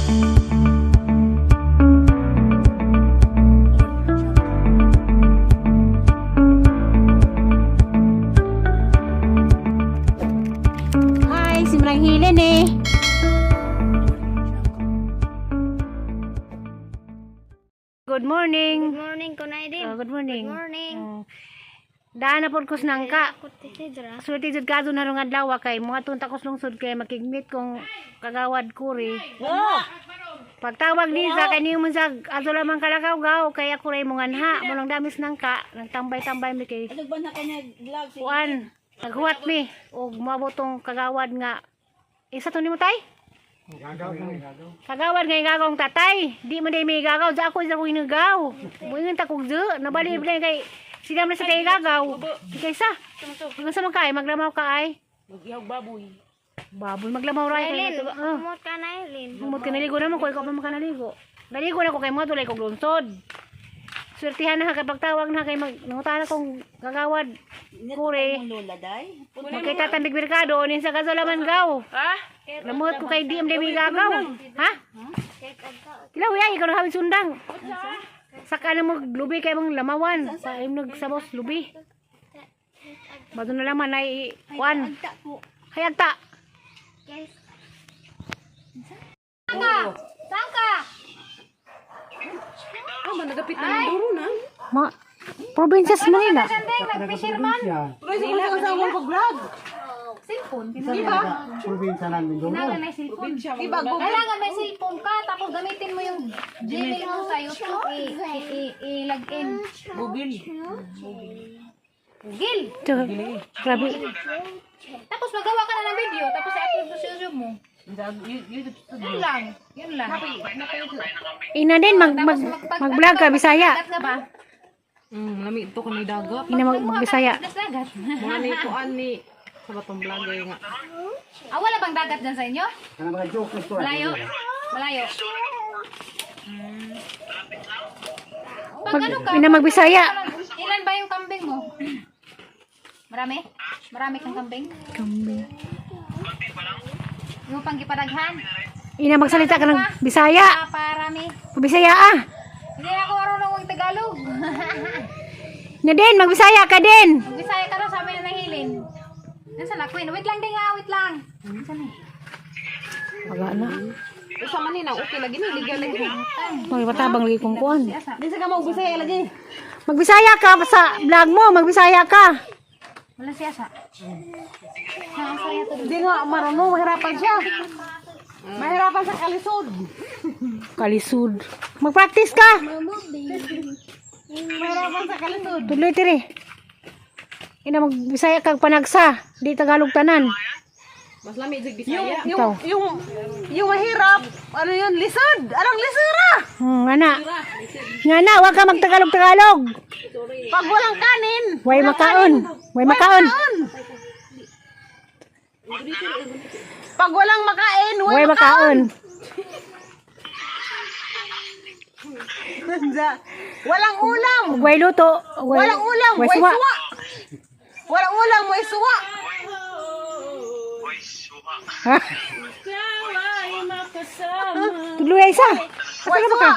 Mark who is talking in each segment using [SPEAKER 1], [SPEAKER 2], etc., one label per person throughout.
[SPEAKER 1] Hi, si Marang Hilen eh. Good morning.
[SPEAKER 2] Good morning, kunay din.
[SPEAKER 1] Oh, good morning.
[SPEAKER 2] Good morning.
[SPEAKER 1] Oh. Daan na pod ko sa nangka.
[SPEAKER 2] Kutidra.
[SPEAKER 1] Sulti jud kadto na rong adlaw kay mga tunta ko sa lungsod kay makigmit kong kagawad kuri. Pagtawag niya kay niyo man sa ato lamang kalakaw gaw kay ako ray mong anha mo lang damis nangka nagtambay-tambay mi kay kuan naghuwat mi og moabot tong kagawad nga isa to nimo tay? Kagawad nga igagaw ang tatay. Di man day may igagaw. Sa ako isa ko inagaw. Muingon ta kog zu. Nabali ba kay sila man sa kay igagaw. Kaysa. Kung sa man ka ay maglamaw ka ay.
[SPEAKER 3] Magyahog baboy.
[SPEAKER 1] Baboy maglamaw ra
[SPEAKER 2] Aileen,
[SPEAKER 1] kay. Oh.
[SPEAKER 2] kumot ka na, Aileen.
[SPEAKER 1] Humot ka naligo naman ko ikaw pa man ka naligo. Naligo na ko kay mga tulay kog lungsod. Swertihan na ka kay pagtawag na kay mag nangutana kong kagawad kure. Magkita tambig merkado nin sa kasalaman gaw.
[SPEAKER 3] Ha?
[SPEAKER 1] Lamot ko kay di am demi gagaw. Ha? Kilaw ya ikaw na hawig sundang. Saka na mo lubi kay mong lamawan. Sa im nagsabos lubi. Bato na laman ay kuan. Hayagta.
[SPEAKER 2] Guys. Saan ka?
[SPEAKER 3] Ah, managapit na ng duro na.
[SPEAKER 1] Ma probinsya sa Manila.
[SPEAKER 2] Kandeng, nag-fisherman. Cellphone.
[SPEAKER 4] Probinsya ng Mindoro.
[SPEAKER 2] Kailangan may cellphone. Kailangan may cellphone ka, tapos gamitin mo yung Gmail mo sa YouTube. I-log in.
[SPEAKER 3] Google.
[SPEAKER 2] Google.
[SPEAKER 1] Ito, Grabe.
[SPEAKER 2] Tapos magawa ka na ng video, tapos i-upload mo sa YouTube mo.
[SPEAKER 3] YouTube
[SPEAKER 2] Yun lang. Yun lang.
[SPEAKER 1] Ina din mag mag mag-vlog ka Bisaya.
[SPEAKER 2] Dagat ka ba?
[SPEAKER 3] Lami ito kami dagat.
[SPEAKER 1] Ina mag, mag Bisaya.
[SPEAKER 2] Dagat dagat.
[SPEAKER 3] Mga ni kuan ni sa batong vlog ay nga.
[SPEAKER 2] Ah, wala bang dagat dyan sa inyo?
[SPEAKER 4] Kana mga joke ito.
[SPEAKER 2] Malayo? Malayo. Pag ano ka?
[SPEAKER 1] Ina magbisaya.
[SPEAKER 2] Ilan ba yung kambing mo? Marami? Marami kang kambing?
[SPEAKER 1] Kambing.
[SPEAKER 2] Yung panggipadaghan?
[SPEAKER 1] Ina magsalita ka ng Bisaya.
[SPEAKER 2] Ah, parami.
[SPEAKER 1] Bisaya ah.
[SPEAKER 2] Hindi ako marunong mag Tagalog.
[SPEAKER 1] Na din magbisaya ka din.
[SPEAKER 2] Magbisaya ka raw sa amin na nahilin. Nasaan na, Queen? Wait lang din nga, wait lang. Nasaan na?
[SPEAKER 1] Wala na.
[SPEAKER 3] Usa man ni na okay lagi ni liga lagi.
[SPEAKER 1] May matabang lagi kong kuan.
[SPEAKER 3] Di sa ka mo Bisaya lagi.
[SPEAKER 1] Magbisaya ka sa vlog mo, magbisaya ka.
[SPEAKER 2] Wala siya sa.
[SPEAKER 3] Hindi nga marunong mahirapan siya. Mahirapan sa kalisod.
[SPEAKER 1] Kalisod. Magpractice ka.
[SPEAKER 3] Mahirapan sa kalisod.
[SPEAKER 1] Tuloy tiri. Ina magbisaya kag panagsa, di Tagalog tanan.
[SPEAKER 3] Mas lami jud Bisaya.
[SPEAKER 1] Ikaw.
[SPEAKER 3] Yung mahirap, ano yun, lisod. Anong lisura?
[SPEAKER 1] Ana. Nga na, wag ka magtagalog-tagalog.
[SPEAKER 3] Pag walang kanin,
[SPEAKER 1] Way makaon. Way makaon.
[SPEAKER 3] pag walang makain,
[SPEAKER 1] Way makaon.
[SPEAKER 3] Walang ulam.
[SPEAKER 1] Way luto. Way,
[SPEAKER 3] Walang ulam,
[SPEAKER 1] way
[SPEAKER 3] way
[SPEAKER 1] suwa.
[SPEAKER 3] suwa. Walang ulam, way suwa.
[SPEAKER 1] Ha? Tuloy ay isa.
[SPEAKER 3] Way
[SPEAKER 1] Asa na ba
[SPEAKER 3] suwa.
[SPEAKER 1] ka?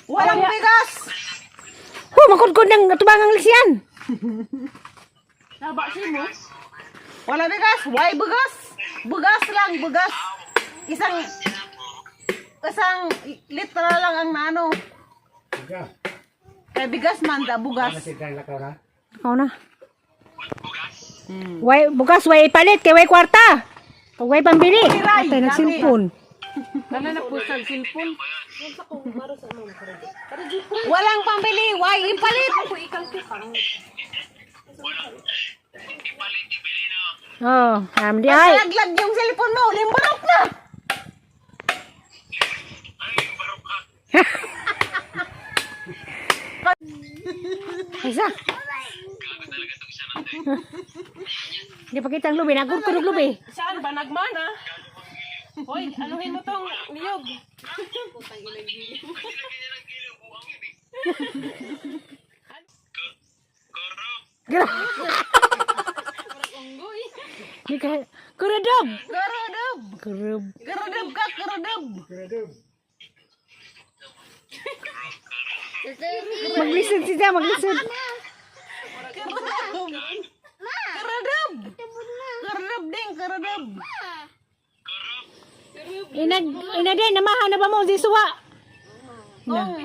[SPEAKER 3] Walang bigas.
[SPEAKER 1] Ho, makudkod ng tubangang lisian.
[SPEAKER 3] Walang bigas, way bugas. Bugas lang, bugas. Isang isang litra lang ang ano. Kay bigas man da bugas.
[SPEAKER 4] Kasi dahil lakaw na.
[SPEAKER 1] Ikaw na. Way, bukas, way ipalit, kay way kwarta. Pag way pambili. Atay, nagsilpon.
[SPEAKER 3] Walang pambili, way ipalit.
[SPEAKER 1] Oh, di ay.
[SPEAKER 3] Laglag yung cellphone mo, limbarok na.
[SPEAKER 1] Isa. Hindi pa kita ang lubi. Nagurkod ang lubi.
[SPEAKER 3] Saan ba nagmana? Hoy, anuhin mo tong niyog.
[SPEAKER 1] Di ka kurudob.
[SPEAKER 3] Kurudob.
[SPEAKER 1] Kurub.
[SPEAKER 3] Kurudob ka, kurudob.
[SPEAKER 4] Kurudob.
[SPEAKER 1] Maglisod siya, maglisod.
[SPEAKER 3] Kurudob. Kurudob. Kurudob ding, kurudob.
[SPEAKER 1] Inag ina din namahaw na ba mo si suwa?
[SPEAKER 3] Oh,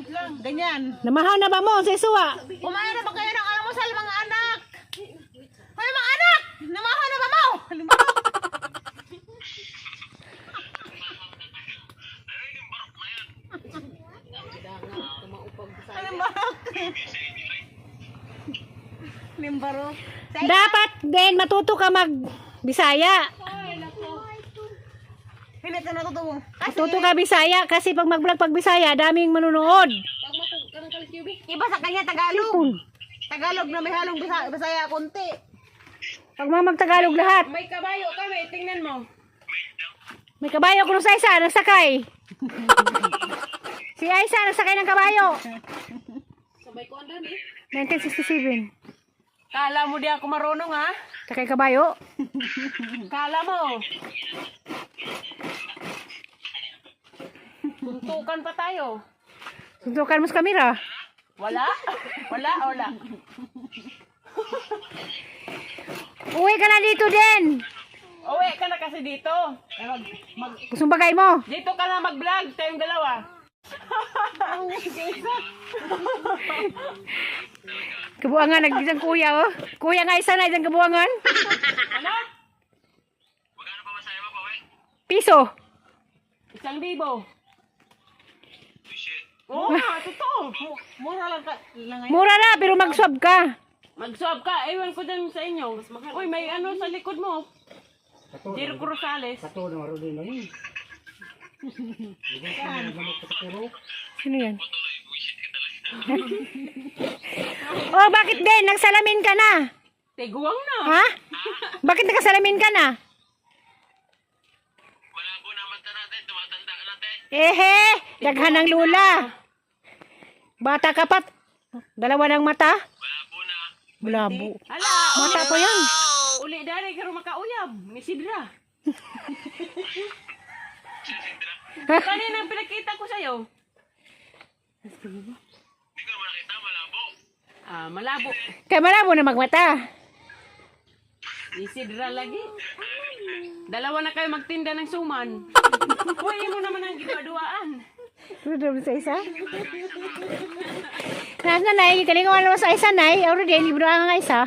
[SPEAKER 3] ganyan.
[SPEAKER 1] Namahaw na ba mo si suwa?
[SPEAKER 3] Kumain na ba kayo ng almusal, mga anak? Hoy, mga anak! Namaho na ba mo? Limbarok. Limbarok.
[SPEAKER 1] Dapat din matuto ka mag Bisaya.
[SPEAKER 3] Hindi ka natutuwa.
[SPEAKER 1] Matuto ka Bisaya kasi pag mag-vlog pag Bisaya, daming manunood.
[SPEAKER 3] Iba sa kanya Tagalog.
[SPEAKER 1] Cellphone.
[SPEAKER 3] Tagalog na may halong Bisaya konti.
[SPEAKER 1] Pag mga magtagalog lahat.
[SPEAKER 5] May kabayo kami, tingnan mo.
[SPEAKER 1] May kabayo ko sa isa, nagsakay. Si Aisa, nagsakay ng kabayo. 1967.
[SPEAKER 5] Kala mo di ako marunong ha?
[SPEAKER 1] Sakay kabayo.
[SPEAKER 5] Kala mo. Tuntukan pa tayo.
[SPEAKER 1] Suntukan mo sa kamera.
[SPEAKER 5] Wala? Wala, wala.
[SPEAKER 1] Uwi ka na dito din.
[SPEAKER 5] Uwi ka na kasi dito.
[SPEAKER 1] Gustong bagay mo.
[SPEAKER 5] Dito ka na mag-vlog, tayong dalawa.
[SPEAKER 1] Kabuangan, nag-isang kuya oh. Kuya nga isa na, isang kabuangan.
[SPEAKER 5] Ano?
[SPEAKER 1] Piso.
[SPEAKER 5] 1,000. Oo nga, totoo.
[SPEAKER 3] Mura lang ka. Lang ngayon.
[SPEAKER 1] Mura na, pero mag-swab ka.
[SPEAKER 5] Mag-swab ka. Ewan ko dyan sa inyo. Uy, may ano sa likod mo.
[SPEAKER 4] Kato.
[SPEAKER 5] Jericho Rosales.
[SPEAKER 4] Kato na maroon din na yun.
[SPEAKER 1] Sino yan? Oh, bakit din? Nagsalamin ka na.
[SPEAKER 5] Tiguang na.
[SPEAKER 1] Ha? Bakit nakasalamin ka na?
[SPEAKER 6] Malabo na mata natin, tumatanda ka natin.
[SPEAKER 1] Ehe, daghan ng lula. Bata ka pa. Dalawa ng mata.
[SPEAKER 6] Malabo na.
[SPEAKER 1] Malabo.
[SPEAKER 5] Hala,
[SPEAKER 1] Mata pa yan.
[SPEAKER 5] uli dari karo makauyab. Ni Sidra. Kanina ang pinakita ko sa'yo.
[SPEAKER 6] Hindi ko naman nakita, malabo.
[SPEAKER 5] Ah, malabo.
[SPEAKER 1] Kaya malabo na magmata.
[SPEAKER 5] Ni Sidra lagi. Dalawa na kayo magtinda ng suman. Uy, mo naman ang gipaduaan.
[SPEAKER 1] Tudo sa isa. Nas na nay, kalinga wala sa isa nay. Already libro ang nga isa.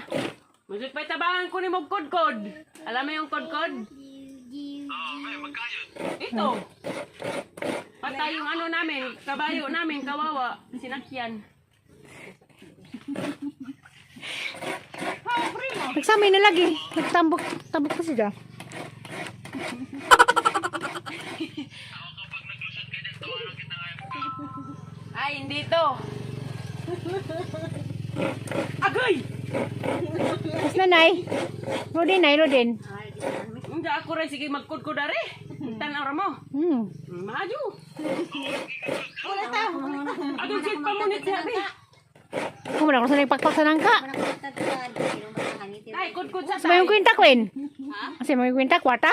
[SPEAKER 5] Musot pa'y tabangan ko ni mong kodkod. Alam mo yung kodkod?
[SPEAKER 6] Oo, may magkayon.
[SPEAKER 5] Ito. Patay yung ano namin, kabayo namin, kawawa. Sinakyan.
[SPEAKER 1] Nagsamay na lagi. Nagtambok, tambok pa siya.
[SPEAKER 6] Ako kapag naglusot ka dyan, tawanan kita ngayon.
[SPEAKER 5] Ay, hindi to. Agay!
[SPEAKER 1] Nas na nay. Rodin nay, Rodin.
[SPEAKER 5] Hindi ako rin, sige magkudkod are. Tanaw ra mo. Maadyo. Agay, sige pa munit sabi.
[SPEAKER 1] Kung wala ko sa nagpakpak sa nangka.
[SPEAKER 5] Ay, kudkod sa
[SPEAKER 1] Sa mayong kwenta, Queen. Kasi mayong kwenta, kwarta.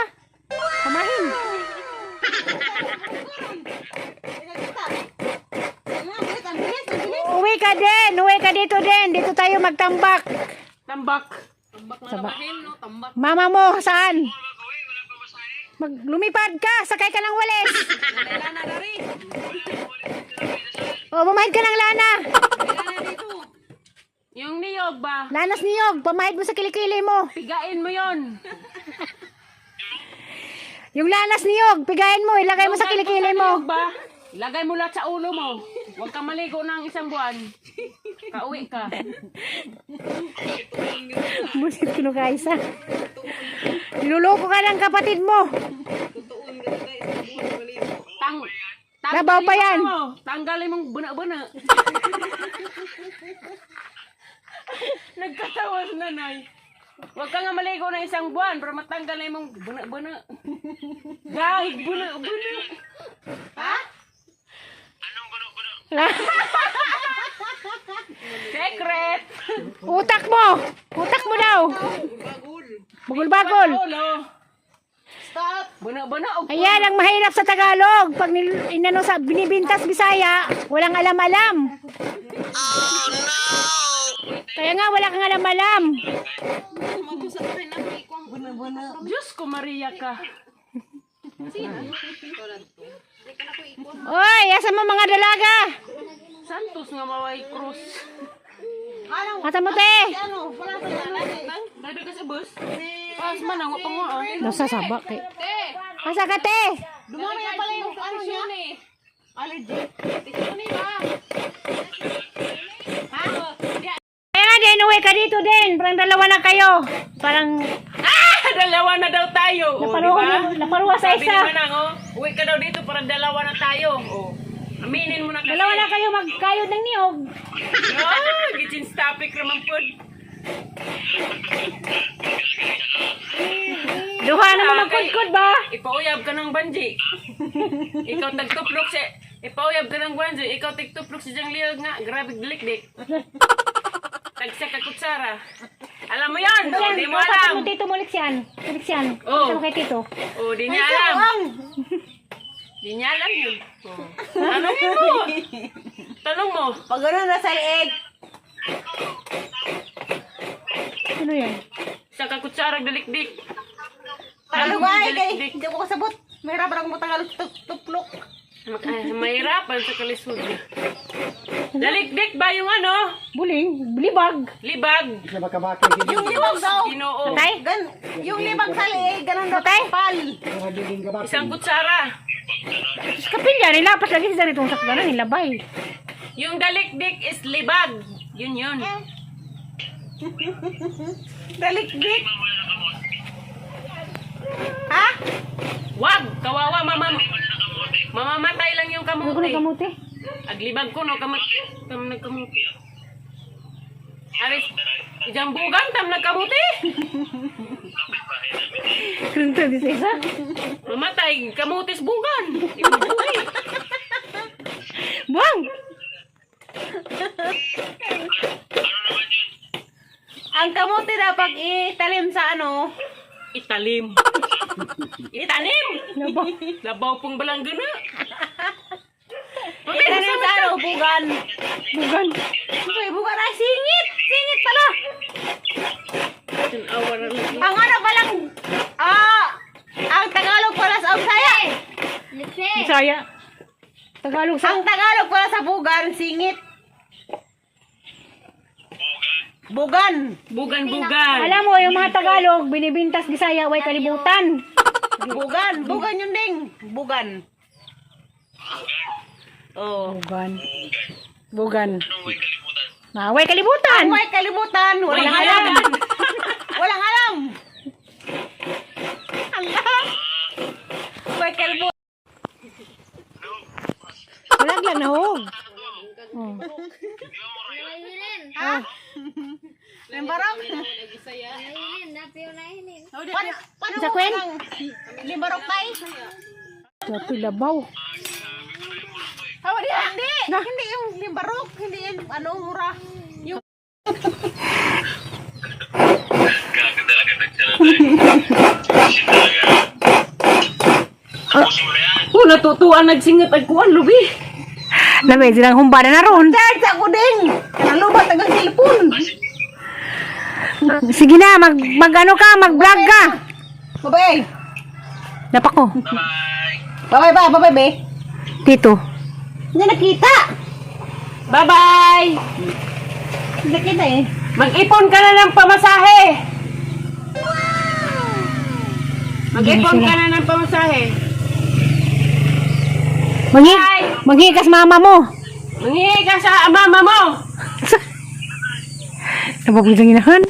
[SPEAKER 1] Pamahin.
[SPEAKER 3] Ang bilis, ang bilis.
[SPEAKER 1] Uwi ka din. Uwi ka dito din. Dito tayo magtambak.
[SPEAKER 5] Tambak.
[SPEAKER 1] Saba. Mama mo, saan? Maglumipad ka. Sakay ka ng walis.
[SPEAKER 5] Lana dari.
[SPEAKER 1] O, pamahid ka ng lana.
[SPEAKER 5] Yung niyog ba?
[SPEAKER 1] Lanas niyog. Pamahid mo sa kilikili mo.
[SPEAKER 5] Pigain mo yon.
[SPEAKER 1] Yung lanas niyog, pigain mo. Ilagay mo sa kilikili mo.
[SPEAKER 5] Niyog ba? Ilagay mo lahat sa ulo mo. Huwag kang maligo ng isang buwan. Kauwi ka.
[SPEAKER 1] Busit ko ka isa. Niloloko ka ng kapatid mo.
[SPEAKER 5] Tang
[SPEAKER 1] Labaw pa yan.
[SPEAKER 5] Mo, tanggalin mong buna-buna. Nagkatawa si nanay. Huwag ka nga maligo ng isang buwan para matanggal na yung buna-buna. Gahig buna-buna.
[SPEAKER 6] Anong buno-buno?
[SPEAKER 5] Secret!
[SPEAKER 1] Utak mo! Utak mo daw! Bagol-bagol.
[SPEAKER 5] Ulo.
[SPEAKER 3] Stop.
[SPEAKER 5] Buna-buna og
[SPEAKER 1] Ayan ang mahirap sa Tagalog. Pag inano sa binibintas Bisaya, walang alam-alam. Oh no! Kaya nga wala kang alam-alam.
[SPEAKER 5] Diyos ko Maria ka.
[SPEAKER 1] Oy, asa mo mga dalaga?
[SPEAKER 5] Santos nga maway krus.
[SPEAKER 1] Asa mo te?
[SPEAKER 3] Ano? Wala sa ano eh.
[SPEAKER 5] Dado ka sa bus. Pas man ang pa mo. ah.
[SPEAKER 1] Nasa saba kay. Asa ka te?
[SPEAKER 3] Dumami na pala yung ano niya. Allergy.
[SPEAKER 1] Kaya nga din, uwi ka dito din. Parang dalawa na kayo. Parang
[SPEAKER 5] Ah, dalawa na daw tayo. Oh,
[SPEAKER 1] naparuha,
[SPEAKER 5] di ba?
[SPEAKER 1] naparuha sa
[SPEAKER 5] Sabi
[SPEAKER 1] isa.
[SPEAKER 5] ni Manang, oh, uwi ka daw dito para dalawa na tayo. Oh. Aminin mo na kasi.
[SPEAKER 1] Dalawa na kayo magkayod ng niyog.
[SPEAKER 5] Ah, gichin topic raman pod.
[SPEAKER 1] Duha na mo magkudkod ba?
[SPEAKER 5] Ipauyab ka ng banji. Ikaw tagtuplok si Ipauyab ka ng banji. Ikaw tagtuplok si Jang Liog nga. Grabe dilikdik. Tagsa ka kutsara. Alam mo yan. Oh, di mo alam.
[SPEAKER 1] Mo tito mo liksyan. Liksyan.
[SPEAKER 5] Oh.
[SPEAKER 1] Mo kay tito.
[SPEAKER 5] Oh, di niya alam. Di niya alam yun. Oh. Tanungin mo. Tanong mo.
[SPEAKER 3] Pag ano nasa egg.
[SPEAKER 1] Ano yan?
[SPEAKER 5] Sa kakutsara dalikdik.
[SPEAKER 3] Tagalog ay kay.
[SPEAKER 5] Dalikdik.
[SPEAKER 3] Hindi ko kasabot. Mahirap lang mo Tagalog tuplok.
[SPEAKER 5] Ay, mahirapan sa kalisod. Dalikdik ba yung ano?
[SPEAKER 1] Buling, libag.
[SPEAKER 5] Libag.
[SPEAKER 4] Di siya makabakin.
[SPEAKER 3] Yung libag daw.
[SPEAKER 5] Ginoo.
[SPEAKER 1] Patay?
[SPEAKER 3] Gan, yung libag sa leeg, ganun daw
[SPEAKER 1] Patay?
[SPEAKER 3] kapal.
[SPEAKER 4] Nagiging kabakin.
[SPEAKER 5] Isang kutsara.
[SPEAKER 1] Tapos kapilya, nilapas lagi sa itong sakdanan, nilabay.
[SPEAKER 5] Yung dalikdik is libag. Yun yun.
[SPEAKER 3] Dalikdik. Ha?
[SPEAKER 5] Wag! Kawawa, mama. Mamamatay lang yung
[SPEAKER 1] Ano ko
[SPEAKER 5] kamote.
[SPEAKER 1] na kamote?
[SPEAKER 5] Aglibag ko, no? Kamot. Tam nagkamote. Aris, ijambugan, tam nagkamote.
[SPEAKER 1] Krinto di sa isa.
[SPEAKER 5] Mamatay, kamotes bugan. Ibubuhay.
[SPEAKER 1] Buwang!
[SPEAKER 3] Ang kamote dapat italim sa ano?
[SPEAKER 5] Italim. Italim!
[SPEAKER 1] Labaw.
[SPEAKER 5] Labaw pong balanggana.
[SPEAKER 3] Italim sa ano, bugan.
[SPEAKER 1] Bugan.
[SPEAKER 3] Uy, bugan ay singit! Singit pala!
[SPEAKER 5] Tanawa na lang.
[SPEAKER 3] Ang ano palang, ang Tagalog pala sa Bisaya.
[SPEAKER 2] Lipse!
[SPEAKER 1] Bisaya. Tagalog sa...
[SPEAKER 3] Ang Tagalog pala sa bugan, singit. Bugan.
[SPEAKER 5] Bugan, bugan.
[SPEAKER 1] Alam mo, yung mga Tagalog, binibintas Bisaya, way kalibutan.
[SPEAKER 3] Bugan. Bugan yun ding. Bugan. Oh.
[SPEAKER 1] Bugan. Bugan. Way kalibutan.
[SPEAKER 3] May kalimutan. Walang
[SPEAKER 5] Walang
[SPEAKER 3] alam.
[SPEAKER 5] alam.
[SPEAKER 3] Walang alam. Allah. May kalimutan.
[SPEAKER 1] Wala lang nahog. Oh.
[SPEAKER 3] Ha? Limbarok?
[SPEAKER 2] Nahilin, napiyo nahilin.
[SPEAKER 3] Paano
[SPEAKER 1] Sa kwen?
[SPEAKER 3] Limbarok tay?
[SPEAKER 1] Dapat labaw.
[SPEAKER 3] Hawa di, hindi. Hindi yung limbarok. Hindi yung ano, mura. Yung
[SPEAKER 5] Oh, natutuan nagsingat ag kuan lubi.
[SPEAKER 1] Lamay silang humba na naron.
[SPEAKER 3] charge ako ding. Nalubat ang cellphone.
[SPEAKER 1] Sige na, mag, mag ano ka, mag-vlog ka.
[SPEAKER 3] Bye-bye.
[SPEAKER 1] Napak ko.
[SPEAKER 3] Bye-bye ba? Bye-bye, be.
[SPEAKER 1] Tito.
[SPEAKER 3] Hindi nakita.
[SPEAKER 5] Bye-bye.
[SPEAKER 3] Hindi nakita eh.
[SPEAKER 5] Mag-ipon ka na ng pamasahe. Mag-ipon ka na ng pamasahe.
[SPEAKER 1] Manghi, manghikas mama mo.
[SPEAKER 5] Manghihi ka sa mama mo.
[SPEAKER 1] Nababog ang inahan.